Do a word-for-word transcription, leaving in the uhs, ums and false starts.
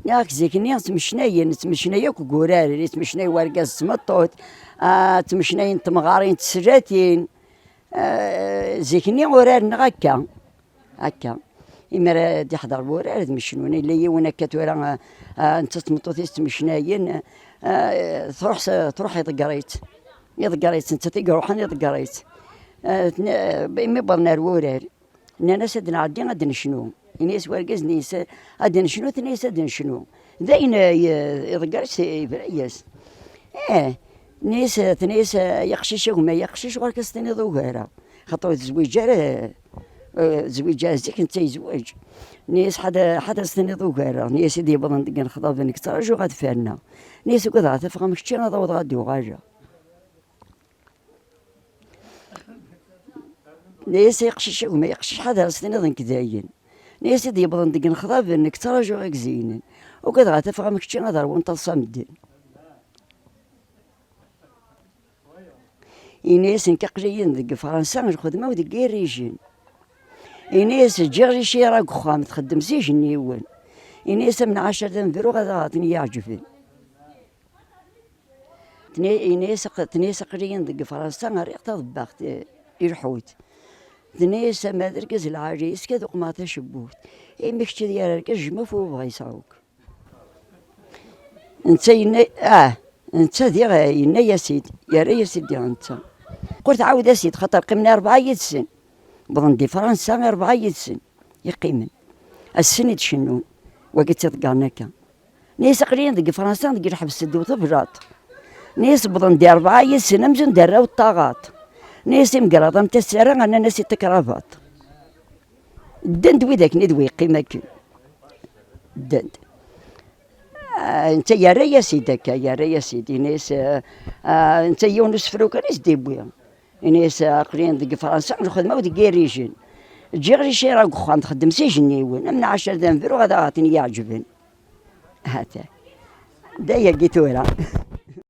Yak zik-nni ttmecnayen, ttmecnay akk deg urar, ttmecnay wergaz d tmeṭṭut, ah, ttmecnayen temɣarin d teslatin. Ah, zik-nni uraren-nneɣ akka, akka. Imir ad iḥḍer wurar ad mecnun. Yella yiwen akka tura, ah, ah, netta d tmeṭṭut-is ttmecnayen, ah, truḥ s-, truḥ iḍegger-itt. Iḍegger-itt, nettat i iruḥen iḍegger-itt. Ah, tn-, imi wwḍen ar wurar. Nnan-as ad nɛeddi ad necnu. Ini-as wergaz-nni-is ad necnu, tenna-as ad necnu. D ayen, eh, iḍegger-itt, yebra-yas. Eh, tenna-as, tenna-as, ay aqcic a gma, ay aqcic ɣur-k ad s-tiniḍ ugareɣ. Xaṭer ur tezwiǧ ara, eh, tezwiǧ ara zik, netta yezweǧ. Nni-as ḥad, ḥad as-tiniḍ ugareɣ. Nni-as i d-yewwḍen deg inexḍaben, nekk ttrajuɣ ad ferneɣ. Nni-as ugadeɣ ad t-afeɣ am kečči ad awḍeɣ ad d-uɣaleɣ. Nni-as ay aqcic a gma, ay aqcic ḥader as-tiniḍ nekk dayen. Nni-as i d-yewwḍen deg inexḍaben, nekk ttrajuɣ i izeynen. Ugadeɣ ad t-afeɣ am kečči ad ṛwun taḍsa medden. Ini-as nekk aql-iyi deg Fransa, lxedma-w deg irijen. Ini-as ǧǧiɣ licira deg uxxam, txeddem s ijenniwen. Ini-as am nɛacer d amebruɣ ad aɣ-ten-yeɛǧben. Tni-, ini-as aq-, tni-as aql-iyi deg Fransa, rriɣ taḍebbaɣt, eh, i lḥut. Tni-as ama d argaz lɛali, yessefk ad uqmeɣ tacebbuḍt. Imi kečč d yir argaz, jjem ɣef wabɣa yesɛuk. Netta yenna, ah, netta diɣ yenna-yas-id, yerra-yas-id diɣ netta. Qur tɛawed-as-id, xaṭer qqimen rebɛa yid-sen. Wwḍen di Fransa rebɛa yid-sen yeqqimen. Ass-n i d-cennun, wagi d tiḍeggaren akka. Nni-as aql-iyi deg Fransa deg lḥebs ddaw teblaṭ. Nni-as wwḍen di rebɛa yid-sen amzun d arraw n taɣaṭ. Nni-as imgraḍ am tassara rnan-as i takrabaṭ. Ddan-d widak-nni d wi yeqqim akken. Ddan-d. Ah, netta yerra-yas-id akka, yerra-yas-id. Ini-as, ah, ah, netta yiwen n usefru kan i s-d-iwwi. Ini-as, aql-i deg Fransa, lxedma-w deg irijen. Ǧǧiɣ licira deg uxxam, txeddem s ijenniwen. Am nɛacer d amebruɣ ad aɣ-ten-yeɛǧben. Hata. D ayagi tura.